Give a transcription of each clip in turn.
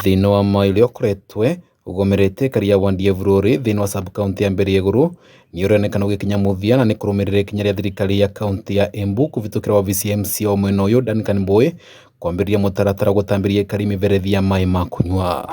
Thĩna wa maĩ ũrĩa ũkoretwe ũgomerete karia wa Ndievurũri thĩinĩ wa sub county ya Mbere Igũrũ nĩ ũronekana ũgĩkinya mũthia na nĩ kũrũmĩrĩra ikinya rĩa thirikari ya kaunti ya Embu kũvĩtũkĩra wabici ya MCA wa mwena ũyũ Duncan Mbui kwambĩrĩria mũtaratara wa gũtambĩria aikari mĩberethi ya maĩ ma kũnyua.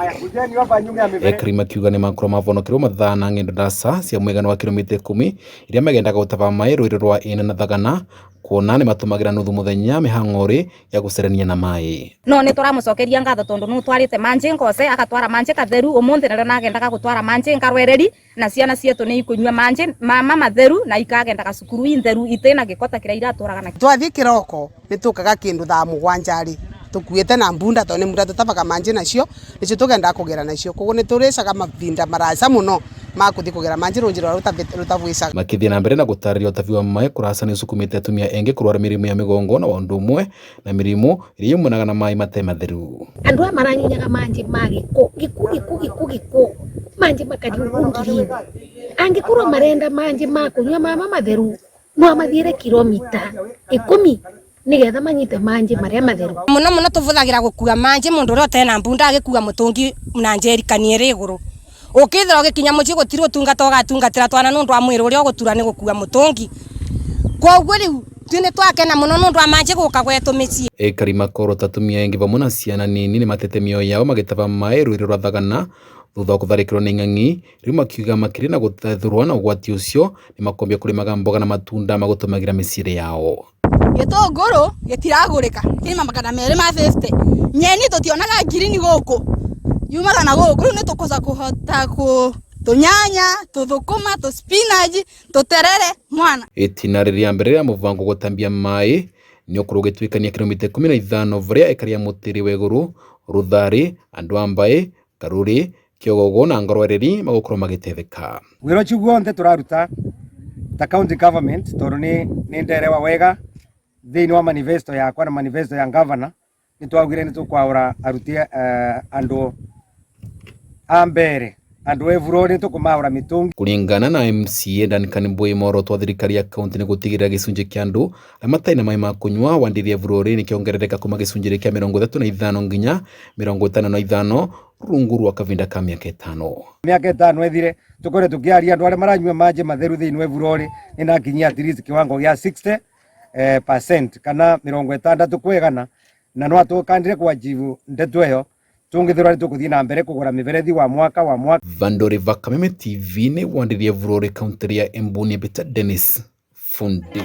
Aikari makiuga nĩ makorwo mavonokerwo mathaa na ng'endo ndasa cia mũigana wa kilomita 10 iria magendaga gũtaba maĩ rũĩ rwa Ĩna na Thagana kuona nĩ matũmagĩra nuthu mũthenya mĩhang'o-rĩ ya gũcerania na maĩ. No nĩ tũramũcokeria ngatho tondũ nĩ ũtwarĩte manjĩ Ngose, agatwara manjĩ Katheru, ũmũthĩ narĩo nagendaga gũtwara manjĩ Ngarwereri, na ciana cietũ nĩ ikũnyua manjĩ mama matheru na ikagendaga cukuru i theru itĩ na gĩko ta kĩrĩa iratũraga nakĩo. Twathiĩ kĩroko nĩ tũkaga kĩndũ thaa mũgwanja rĩ tũkuĩte na mbunda tondũ nĩ mbunda tũtabaga manjĩ nacio nĩcio tũgendaga kũgĩra nacio koguo nĩ tũrĩcaga mahinda maraca mũno ma kũthiĩ kũgĩra manjĩ rũnji rũrĩa rũtabuĩcaga. Makĩthiĩ na mbere na gũtarĩria ũtabi wa maĩ kũraca nĩ ũsukumĩte atumia aingĩ kũrwara mĩrimũ ya mĩgongo na ũndũ ũmwe na mĩrimũ ĩrĩa yumanaga na maĩ mate matheru. Andũ aya maranyunyaga manjĩ ma gĩko gĩko gĩko gĩko gĩko manjĩ makathiĩ ũguo ngirini angĩkorwo marenda manjĩ ma kũnyua mama matheru no mathiĩre kilomita 10 nĩgetha manyite manjĩ marĩa matheru. Mũno mũno tũbũthagĩra gũkua manjĩ mũndũ ũrĩa ũtena mbunda agĩkua mũtũngi na njerikani ĩrĩ igũrũ. Ũkĩthira ũgĩkinya mũciĩ gũtirĩ ũtungata ũgatungatĩra twana nũndũ wa mwĩrĩ ũrĩa ũgũtura nĩ gũkua mũtũngi. Koguo rĩu ithuĩ nĩ twakena mũno nũndũ wa manjĩ gũka gwetũ mĩciĩ. Aikari makorota atumia aingĩ vamwe na ciana nini nĩ matete mĩoyo yao magĩtaba maĩ rũĩ rwa Thagana thutha wa kũtharĩkĩrwo nĩ ing'ang'i. Rĩu makiuga makĩria na gũtethũrwo na ũgwati ũcio nĩ makombia kũrĩmaga mboga na matunda magũtũmagĩra mĩciĩ yao. Gĩtũngũrũ gĩtiragũrĩka kĩma 250 nyeni tũtionaga ngirini gũkũ yumaga na gũkũ rĩu nĩ tũkũca kũhota kũ tũnyanya tũthũkũma tũ spinach tũterere mwana. Itina rĩrĩa mbere rĩa mũbango gũtambia maĩ nĩ ũkorwo ũgĩtuĩkania kilomita 15 varia ekari ya Mũtĩrĩ wa Igũrũ, Rũtharĩ, andũ a mbaĩ, Karuri, Kĩogogo na Ngorwereri magũkorwo magĩtetheka. Wĩra ũcio guothe tũraruta ta county government tondũ nĩ nderewa wega thĩinĩ wa manifesto yakwa na manifesto ya governor nĩ twaugire nĩ tũkwaũra aruti andũ a mbere andũ eburo nĩ tũkũmaũra mĩtũngi. Kũringana na MCA Duncan Mbui muoroto wa thirikari ya kaunti nĩ gũtigĩrĩra gĩcunjĩ kĩa andũ arĩa matarĩ na maĩ ma kũnyua Wandĩri Evurori nĩ kĩongerereka kuma gĩcunjĩ kĩa 35 nginya 55 rungu rwa kavinda ka mĩaka 5. Mĩaka 5 ethire tukore tukiaria andũ arĩa maranyua manjĩ matheru thĩinĩ wa Evurori nĩ nakinyia at least kiwango gĩa 60% kana 60 kwegana na no atũkandire kwa jibu ndeto ĩyo tũngĩthĩrwo nĩ tũkũthiĩ na mbere kũgũra mĩberethi wa mwaka wa mwaka. Vandori va Kameme TV nĩ Wandĩri Evurori kaunti ya Embu nĩ Peter Dennis Fundi.